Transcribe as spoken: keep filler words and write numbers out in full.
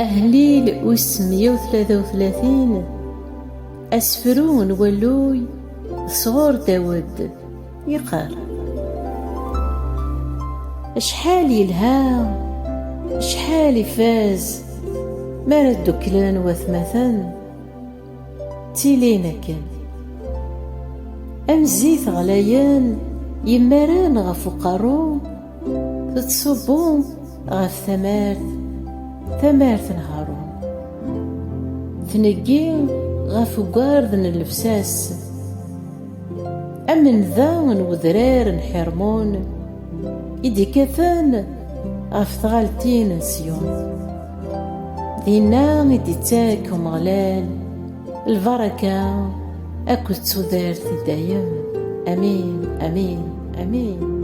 Ahlil wis meyya u tlata u tlatin, asefru n walluy sɣur Dawed, yeqqar: Acḥal yelha, acḥal ifaz, mi ara dduklen watmaten, ttilin akken. Am zzit ɣlayen yemmaren ɣef uqerru, tettṣubbu ɣef tamart, tamart n Harun. Tneggi ɣef ugarden n llebsa-s. Amendaw n wedrar n Ḥirmun i d-ikkaten ɣef tɣaltin n Ṣiyun. Dinna i d-ittak Umeɣlal lbaraka akked tudert i dayem. Amin, amin, amin.